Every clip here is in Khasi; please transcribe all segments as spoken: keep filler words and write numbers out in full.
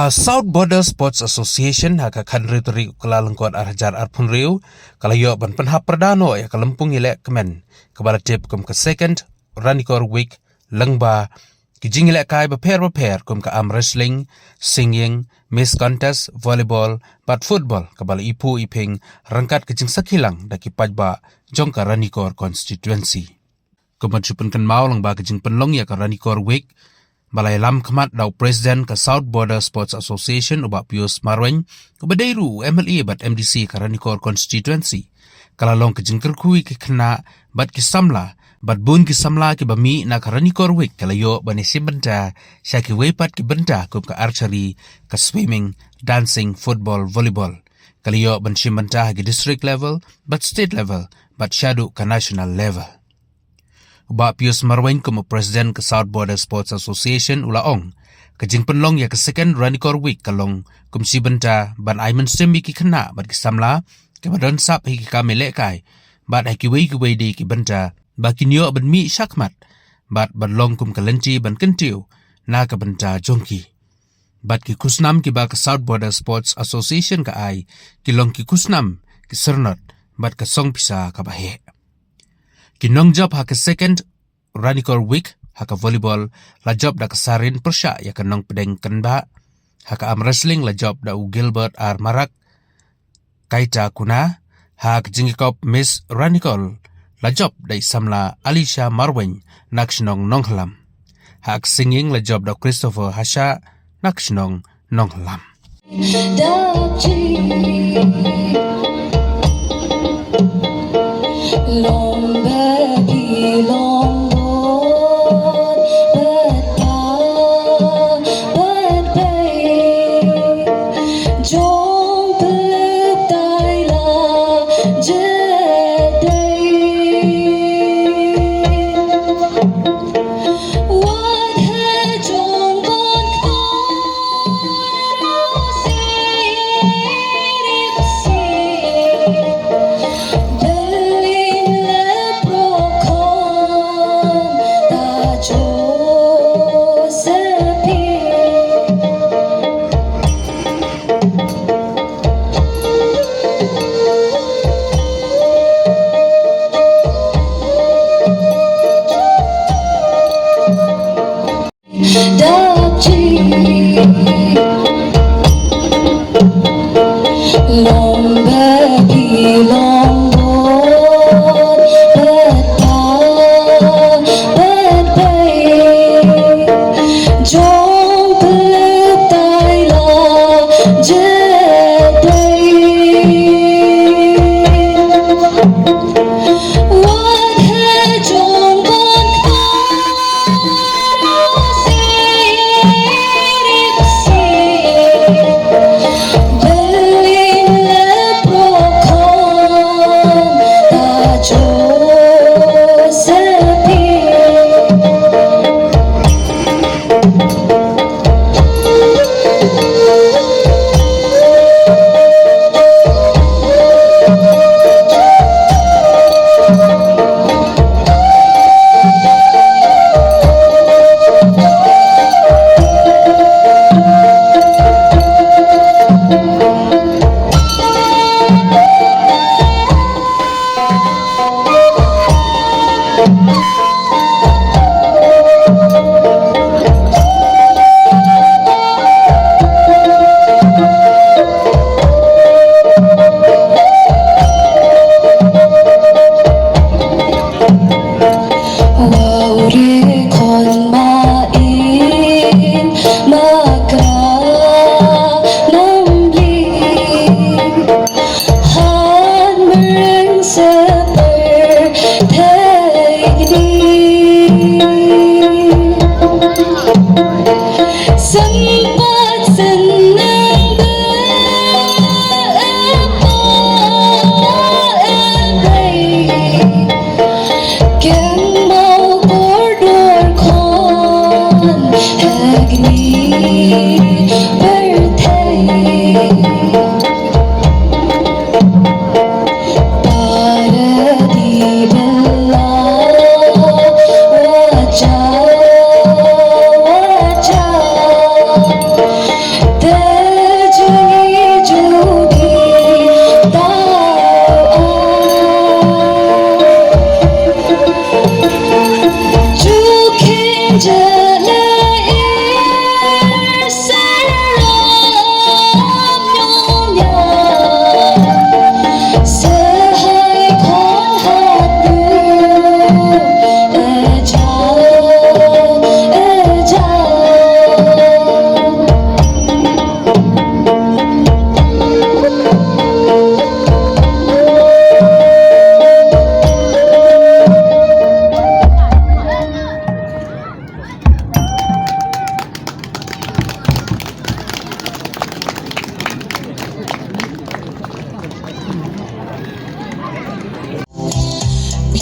South Border Sports Association ha ka khathynriew tarik u Kyllalyngkot ar hajar arphew hynriew ka la ïoh ban pynhap pyrda noh ïa ka lympung ïalehkmen kaba la tip kum ka Second Ranikor Week lyngba ki jingïalehkai bapher bapher kum ka arm wrestling, singing, Miss Contest, volleyball bad football kaba la iphuh iphieng ryngkat ka jingsakhi lang da ki paidbah jong ka Ranikor constituency. Kumba shu pynkynmaw lyngba ka jingpynlong ïa ka Ranikor Week ba la ïalam khmat da u President ka South Border Sports Association u Bah Pius Marwein, uba dei ruh u M L A bad M D C ka Ranikor constituency, ka la long ka jingkyrkhu ïa ki khynnah bad ki samla bad bun ki samla kiba mih na ka Ranikor Week ka la ïoh ban ïashim bynta sha kiwei pat ki bynta kum ka archery, ka swimming, dancing, football, volleyball. Ka la ïoh ban shim bynta ha ki district level bad state level bad shaduh ka national level. U Bah Pius Marwein kum u President ka South Border Sports Association u la ong, ka jingpynlong ïa ka Second Ranikor Week ka long kum shi bynta ban ai mynsiem ïa ki khynnah bad ki samla kiba don sap ha ki kam ïalehkai bad ha kiwei kiwei de ki bynta ba kin ïoh ban mih shakhmat bad ban long kum ka lynti ban kyntiew na ka bynta jong ki. Bad ki khusnam kiba ka South Border Sports Association ka ai ki long ki khusnam, ki syrnod bad ka song pisa kaba heh. Ki nongjop ha ka Second Ranikor Week ha ka volleyball la jop da ka Sarin Pyrshah ïa ka Nongpdeng Kynbah, ha ka arm wrestling la jop da u Gilbert R Marak, Kaita Kuna, ha ka jingïakop Miss Ranikor la jop da i samla Alicia Marwein na ka shnong Nonghalam. Ha ka singing la jop da u Christopher Hasha na ka shnong Nonghalam.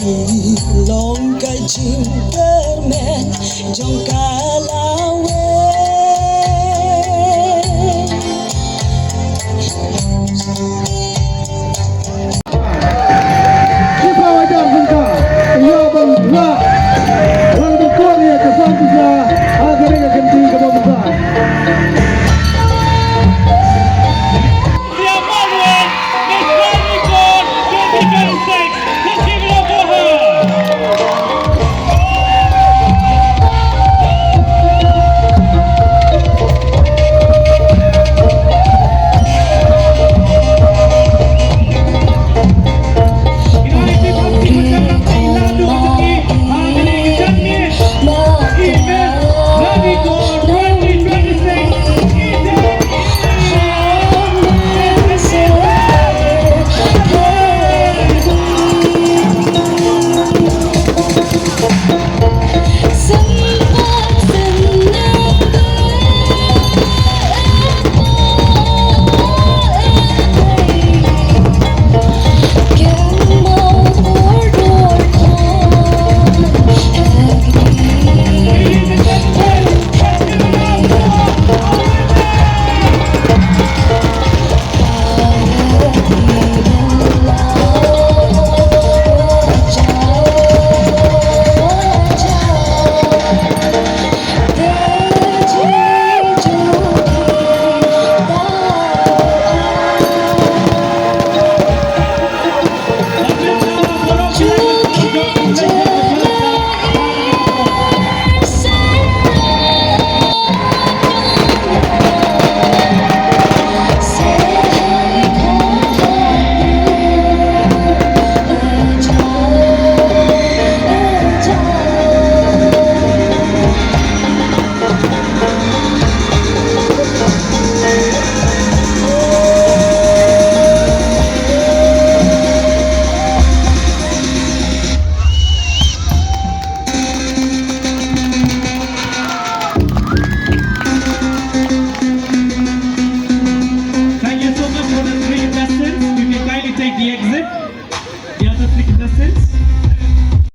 Long ka jingkyrmen jong ka lawei. Kiba wajar jong ka, ïa ban rat